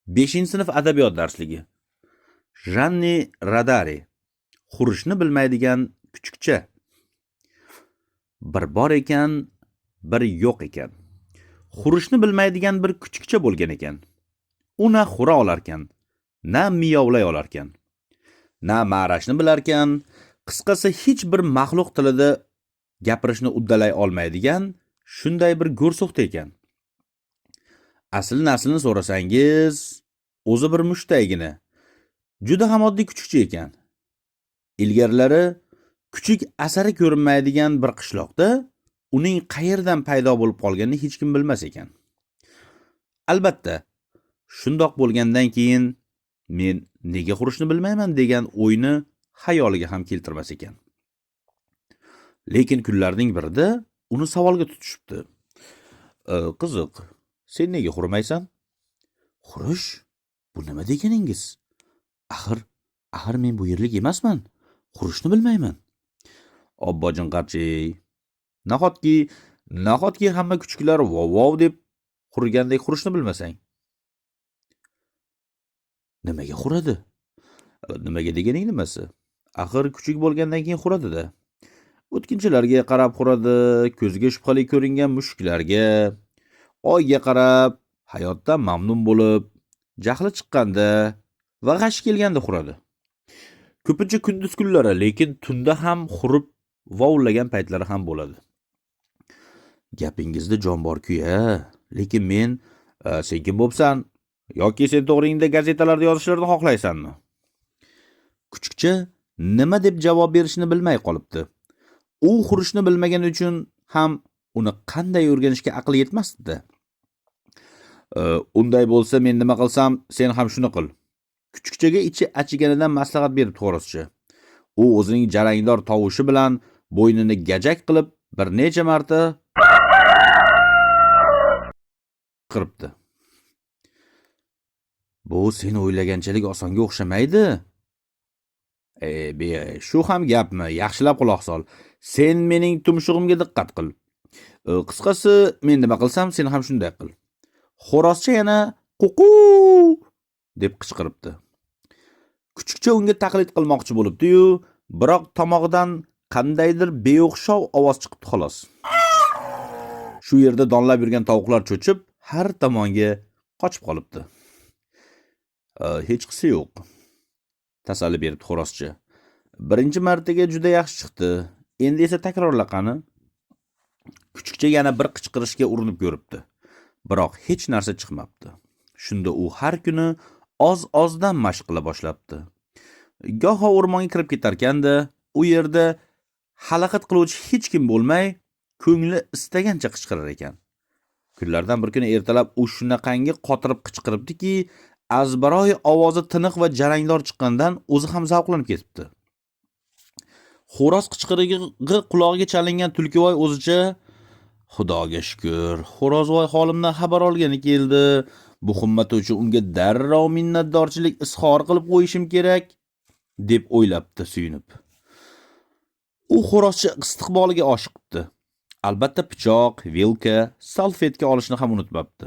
5-sinf adabiyot darsligi. Janni Radari. Hurishni bilmaydigan kuchukcha. Bir bor ekan, bir yo'q ekan. Hurishni bilmaydigan bir kuchukcha bo'lgan ekan. U na hura olarkan, na miyovlay olarkan, na ma'rashni bilarkan, qisqasi hech bir maxluq tilida gapirishni uddalay olmaydigan shunday bir go'rso'xta ekan. Asl naslini so'rasangiz, o'zi bir mushtaygina, juda ham oddiy kuchukcha ekan. Ilgarilari kuchuk asari ko'rinmaydigan bir qishloqda uning qayerdan paydo bo'lib qolganini hech kim bilmas ekan. Albatta, shundoq bo'lgandan keyin men nega hurishni bilmayman degan o'yni xayoliga ham keltirmas ekan. Lekin kunlarning birida uni savolga tutishibdi. Qiziq, sen nega hurmaysan? Hurish? Bu nima deganingiz? Axir men bu yerlik emasman. Hurishni bilmayman. Obbojin qarchi. Nahotki hamma kuchuklar vov-vov deb hurgandek hurishni bilmasang? Nimaga huradi? Nimaga deganing nimasi? Axir kuchuk bo'lgandan keyin huradi-da. O'tkinchilarga qarab huradi, ko'ziga shubhali ko'ringan mushuklarga, oyga qarab, hayotdan mamnun bo'lib, jahli chiqqanda va g'ashi kelganda huradi. Ko'pincha kunduz kunlari, lekin tunda ham hurib vovullagan paytlari ham bo'ladi. Gapingizda jon bor-ku-ya, lekin men sen kim bo'psan yoki sen to'g'ringda gazetalarda yozishlarini xohlaysanmi? Kuchukcha nima deb javob berishini bilmay qolibdi. U hurishni bilmagani uchun ham uni qanday o'rganishga aqli yetmasdi. Unday bo'lsa men nima qilsam, sen ham shuni qil. Kuchukchaga ichi achiganidan maslahat beribdi xo'rozcha. U o'zining jarangdor tovushi bilan bo'ynini gajak qilib bir necha marta qiribdi. Bu sen o'ylaganchalik osonga o'xshamaydi. Shu ham gapmi? Yaxshilab quloq sol. Sen mening tumshug'imga diqqat qil. Qisqasi, men nima qilsam, sen ham shunday qil. Xo'rozcha yana ququ deb qichqiribdi. Kuchukcha unga taqlid qilmoqchi bo'libdi-yu, biroq tomog'idan qandaydir beo'xshov ovoz chiqibdi xolos. Shu yerda donlab yurgan tovuqlar cho'chib, har tomonga qochib qolibdi. Hechqisi yo'q. Tasalli beribdi xo'rozcha. Birinchi martaga juda yaxshi chiqdi. Endi esa takrorla qani. Kuchukcha yana bir qichqirishga urinib ko'ribdi. Biroq hech narsa chiqmabdi. Shunda u har kuni oz-ozdan mashq qila boshlabdi. Goho o'rmonga kirib ketarkanda, u yerda xalaqit qiluvchi hech kim bo'lmay, ko'ngli istagancha qichqirar ekan. Kunlardan bir kuni ertalab u shunaqangi qotirib qichqiribdiki, azbaroy ovozi tiniq va jarangdor chiqqandan o'zi ham zavqlanib ketibdi. Xo'roz qichqirig'i qulog'iga chalingan Tulkivoy o'zicha Xudoga shukr, xo'rozvoy holimdan xabar olgani keldi. Bu himmati uchun unga darrov minnatdorchilik izhor qilib qo'yishim kerak, deb o'ylabdi suyunib. U xo'rozcha istiqboliga oshiqibdi. Albatta pichoq, vilka, salfetka olishni ham unutmabdi.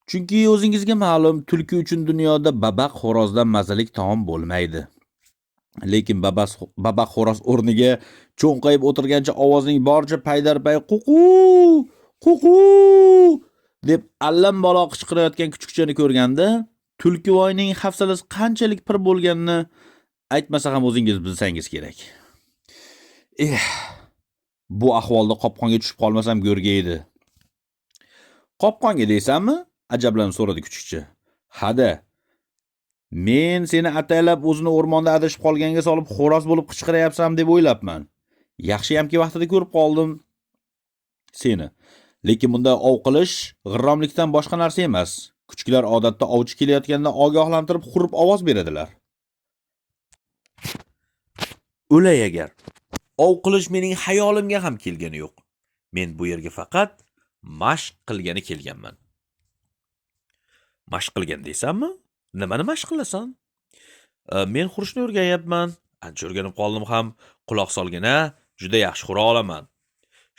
Chunki o'zingizga ma'lum, tulki uchun dunyoda babaq xo'rozdan mazalik taom bo'lmaydi. Lekin babaq xo'roz o'rniga cho'nqayib o'tirgancha ovozining boricha paydarpay ququ, ququ deb allambalo qichqirayotgan kuchukchani ko'rganda Tulkivoyning hafsalasi qanchalik pir bo'lganini aytmasa ham o'zingiz bilsangiz kerak. Bu ahvolda qopqonga tushib qolmasam go'rga edi. Qopqonga deysanmi? Ajablanib so'radi kuchukcha. Hada. Men seni ataylab o'zini o'rmonda adashib qolganga solib xo'roz bo'lib qichqirayapsan deb o'ylabman. Yaxshiyamki vaqtida ko'rib qoldim seni. Lekin bunda ov qilish g'irromlikdan boshqa narsa emas. Kuchuklar odatda ovchi kelayotganda ogohlantirib hurib ovoz beradilar. O'lay agar. Ov qilish mening xayolimga ham kelgani yo'q. Men bu yerga faqat mashq qilgani kelganman. Mashq qilgan deysanmi? Nimani mashq qilasan? Men hurishni o'rganyapman. Ancha o'rganib qoldim ham. Quloq solgin-a, juda yaxshi hura olaman.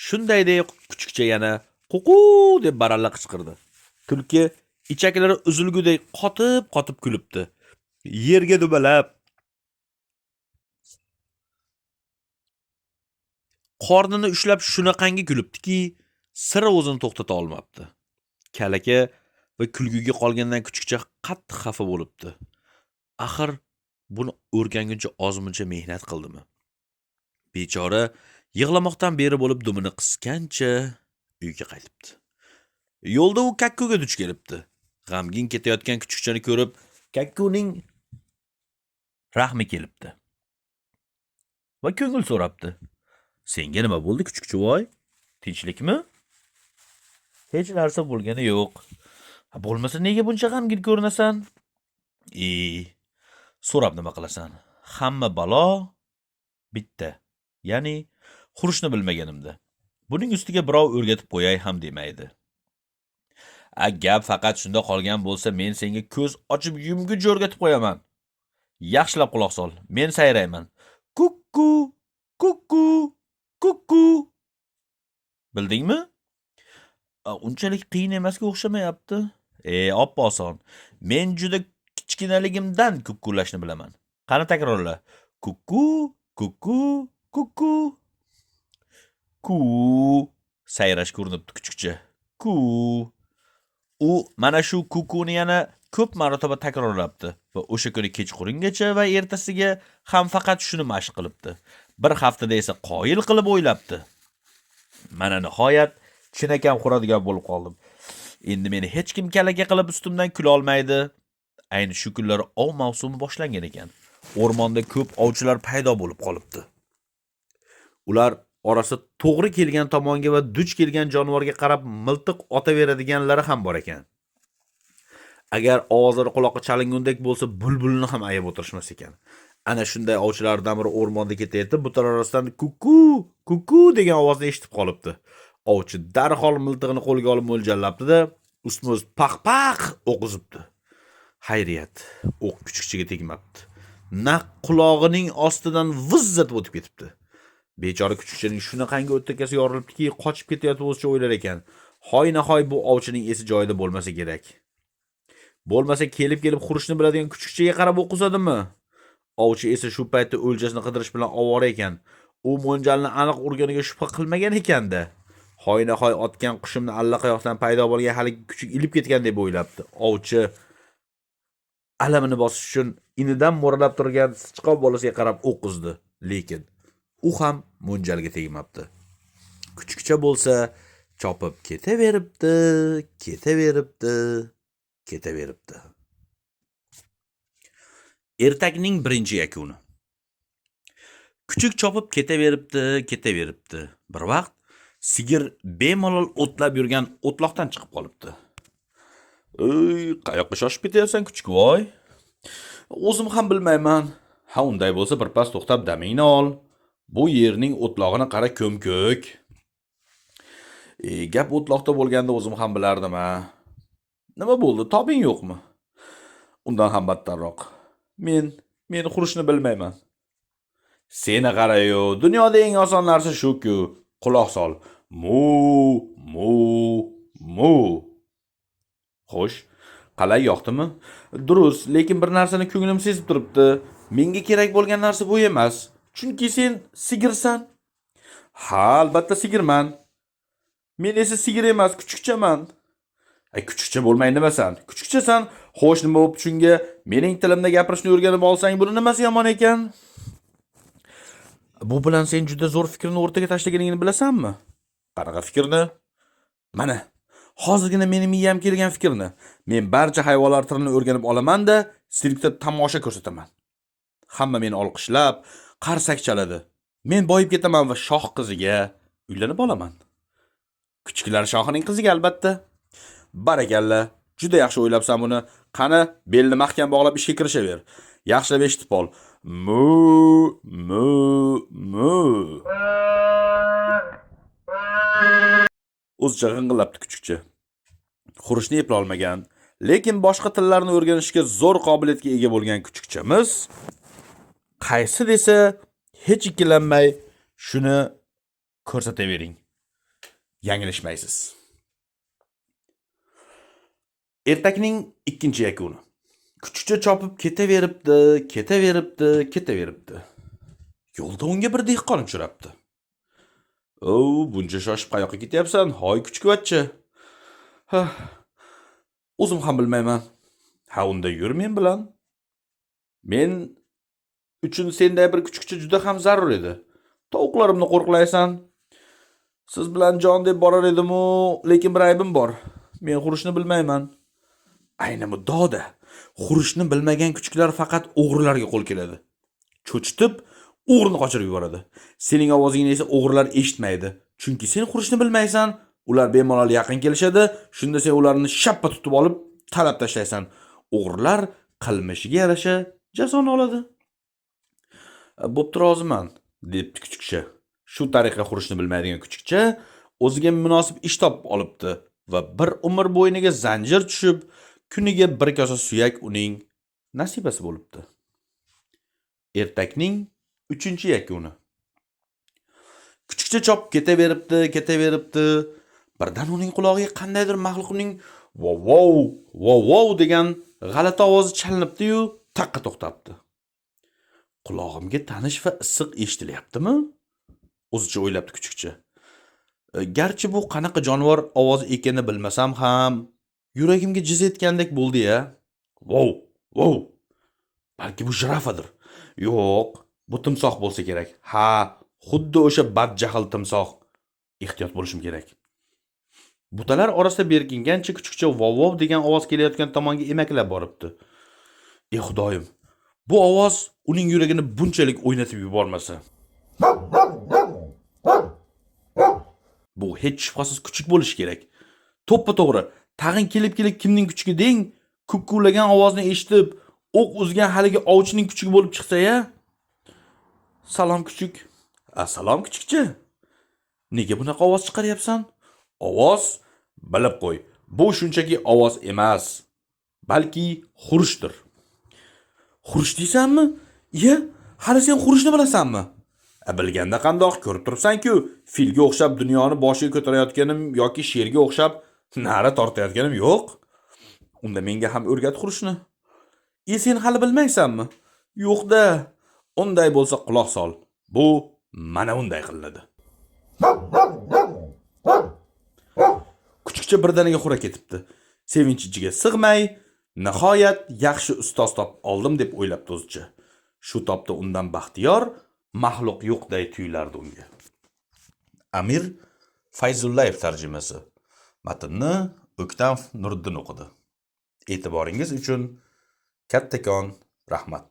Shunday deb kuchukcha yana ququ deb baralla qichqirdi. Tulki Ichaklari uzilguday qotib-qotib kulibdi. Yerga dumalab, qornini ushlab shunaqangi kulibdiki, sira o'zini to'xtata olmabdi. Kalaka va kulguga qolgandan kuchukcha qattiq xafa bo'libdi. Axir buni o'rganguncha ozmuncha mehnat qildimi? Bechora yig'lamoqdan beri bo'lib dumini qisgancha uyga qaytibdi. Yo'lda u kakkuga duch kelibdi. G'amgin ketayotgan kuchukchani ko'rib, kakkuning rahmi kelibdi va ko'ngil so'rabdi. Senga nima bo'ldi, kuchukchivoy? Tinchlikmi? Hech narsa bo'lgani yo'q. Ha, bo'lmasa nega buncha g'amgin ko'rinasan? E, so'rab nima qilasan? Hamma balo bitta. Ya'ni xurishni bilmaganimda. Buning ustiga birov o'rgatib qo'yay ham demaydi. A gap faqat shunda qolgan bo'lsa, men senga ko'z ochib yumguncha o'rgatib qo'yaman. Yaxshilab quloq sol. Men sayrayman. Kukku, kukku, kukku. Bildingmi? Unchalik qiyin emasga o'xshamayapti. Oppa oson. Men juda kichkinaligimdan kukkulashni bilaman. Qani takrorla. Kukku, kukku, kukku. Ku sayrash ko'rinibdi kuchukcha. Ku. U mana shu kukuni yana ko'p marotaba takrorlabdi va o'sha kuni kechqurungacha va ertasiga ham faqat shuni mashq qilibdi. Bir haftada esa qoyil qilib o'ylabdi. Mana nihoyat chinakam xuradigan bo'lib qoldim. Endi meni hech kim kalaka qilib ustimdan kula olmaydi. Ayni shu kunlari ov mavsumi boshlangan ekan. O'rmonda ko'p ovchilar paydo bo'lib qolibdi. Ular orasida to'g'ri kelgan tomonga va duch kelgan jonivorga qarab miltiq otaveradiganlari ham bor ekan. Agar ovozlari quloqqa chalingundek bo'lsa, bulbulni ham ayab o'tirishmas ekan. Ana shunday ovchilardan biri o'rmonda ketayotib, butalar orasidan kukku, kukku degan ovozni eshitib qolibdi. Ovchi darhol miltig'ini qo'lga olib mo'ljallabdi-da, ustma-ust paq-paq o'q uzibdi. Xayriyat, o'q kuchukchaga tegmabdi. Naq qulog'ining ostidan vizz etib o'tib ketibdi. Bechora kuchukchaning shunaqangi o'ttakasi yorilibdiki, qochib ketayotib o'zicha o'ylar ekan. Hoynahoy bu ovchining esi joyida bo'lmasa kerak. Bo'lmasa kelib-kelib xurishni biladigan kuchukchaga qarab o'q uzadimi? Ovchi esa shu paytda o'ljasini qidirish bilan ovora ekan. U mo'ljalni aniq urganiga shubha qilmagan ekanda. Hoynahoy otgan qushimni allaqayoqdan paydo bo'lgan haligi kuchuk ilib ketgan deb o'ylabdi. Ovchi alamini bosish uchun inidan mo'ralab turgan sichqon bolasiga qarab o'q uzdi, lekin u ham mo'ljalga tegmabdi. Kuchukcha bo'lsa chopib ketaveribdi, ketaveribdi, ketaveribdi. Ertakning birinchi yakuni. Kuchuk chopib ketaveribdi, ketaveribdi. Bir vaqt sigir bemalol o'tlab yurgan o'tloqdan chiqib qolibdi. Ey, qayoqqa shoshib ketyapsan, kuchukvoy? O'zim ham bilmayman. Ha, unday bo'lsa birpas to'xtab damingni ol. Bu yerning o'tlog'ini qara, ko'm-ko'k. Gap o'tloqda bo'lganda o'zim ham bilardim a. Nima bo'ldi, tobing yo'qmi? Undan ham battarroq. Men xurishni bilmayman. Seni qarayu, dunyoda eng oson narsa shu-ku. Quloq sol. Mu, mu, mu. Xo'sh, qalay, yoqdimi? Durust, lekin bir narsani ko'nglim sezib turibdi. Menga kerak bo'lgan narsa bu emas. Chunki sen sigirsan. Ha, albatta sigirman. Men esa sigir emas, kuchukchaman. Ay, kuchukcha bo'lmay nimasan? Kuchukchasan. Xo'sh, nima bo'pti shunga? Mening tilimda gapirishni o'rganib olsang, buni nimasi yomon ekan? Bu bilan sen juda zo'r fikrni o'rtaga tashlaganingni bilasanmi? Qanaqa fikrni? Mana, hozirgina meni miyam kelgan fikrni. Men barcha hayvonlar tilini o'rganib olaman-da, sirkda tomosha ko'rsataman. Hamma meni olqishlab, qarsak chaladi. Men boyib ketaman va shoh qiziga uylanib olaman. Kuchuklar shohining qiziga albatta. Barakalla, juda yaxshi o'ylabsan buni. Qani, belni mahkam bog'lab ishga kirishaver. Yaxshilab eshitib ol. Mu, mu, mu. O'zicha g'ing'illabdi kuchukcha. Xurishni eplolmagan, lekin boshqa tillarni o'rganishga zo'r qobiliyatga ega bo'lgan kuchukchamiz qaysi desa hech ikkilanmay shuni ko'rsatavering. Yanglishmaysiz. Ertakning ikkinchi yakuni. Kuchukcha chopib ketaveribdi, ketaveribdi, ketaveribdi. Yo'lda unga bir dehqon uchrabdi. "O, buncha shoshib qayoqqa ketyapsan, hoy kuchukvachcha?" "Ha, o'zim ham bilmayman." "Ha, unda yur men bilan. Men uchun senday bir kuchukcha juda ham zarur edi. Tovuqlarimni qo'riqlaysan. Siz bilan jon deb borar edim-u, lekin bir aybim bor. Men hurishni bilmayman." Ayni muddaoda hurishni bilmagan kuchuklar faqat o'g'rilarga qo'l keladi. Cho'chitib, o'g'rini qochirib yuboradi. Sening ovozingni esa o'g'rilar eshitmaydi. Chunki sen hurishni bilmaysan, ular bemalol yaqin kelishadi, shunda sen ularni shappa tutib olib, talab tashlaysan. O'g'rilar qilmishiga yarasha jazoni oladi. "Bo'pti, roziman", debdi kuchukcha. Shu tariqa hurishni bilmaydigan kuchukcha o'ziga munosib ish topib olibdi va bir umr bo'yniga zanjir tushib, kuniga bir kosa suyak uning nasibasi bo'libdi. Ertakning uchinchi yakuni. Kuchukcha chopib ketaveribdi, ketaveribdi. Birdan uning qulog'iga qandaydir maxluqning "vov vov, vov vov" degan g'alati ovozi chalinibdi-yu, taqqa to'xtabdi. Qulog'imga tanish va issiq eshitilyaptimi? O'zicha o'ylabdi kuchukcha. Garchi bu qanaqa jonivor ovozi ekanini bilmasam ham, yuragimga jiz etgandek bo'ldi-ya. Vov, vov. Balki bu jirafadir. Yo'q, bu timsoh bo'lsa kerak. Ha, xuddi o'sha badjahl timsoh. Ehtiyot bo'lishim kerak. Butalar orasida berkingancha kuchukcha vov-vov degan ovoz kelayotgan tomonga emaklab boribdi. Ey xudoyim, bu ovoz uning yuragini bunchalik o'ynatib yubormasa. Bu hech shubhasiz kuchuk bo'lishi kerak. To'ppa-to'g'ri, tag'in kelib-kelib kimning kuchugi deng, kukkulagan ovozni eshitib, o'q uzgan haligi ovchining kuchugi bo'lib chiqsa-ya. Salom kuchuk. Salom kuchukcha. Nega bunaqa ovoz chiqaryapsan? Ovoz, bilib qo'y. Bu shunchaki ovoz emas, balki xurishdir. Xurish deysanmi? Iya, hali sen xurishni bilasanmi? Bilganda qandoq ko'rib turibsan-ku, filga o'xshab dunyoni boshiga ko'tarayotganim yoki sherga o'xshab na'ra tortayotganim yo'q. Unda menga ham o'rgat xurishni. Sen hali bilmaysanmi? Yo'q-da. Unday bo'lsa quloq sol. Bu mana unday qilinadi. Kuchukcha birdaniga xura ketibdi. Sevinch ichiga sig'may, nihoyat yaxshi ustoz topib oldim deb o'ylabdi o'zicha. Shu topda undan baxtiyor maxluq yo'qday tuyulardi unga. Amir Fayzullayev tarjimasi. Matnni O'ktamov Nuriddin o'qidi. E'tiboringiz uchun kattakon rahmat.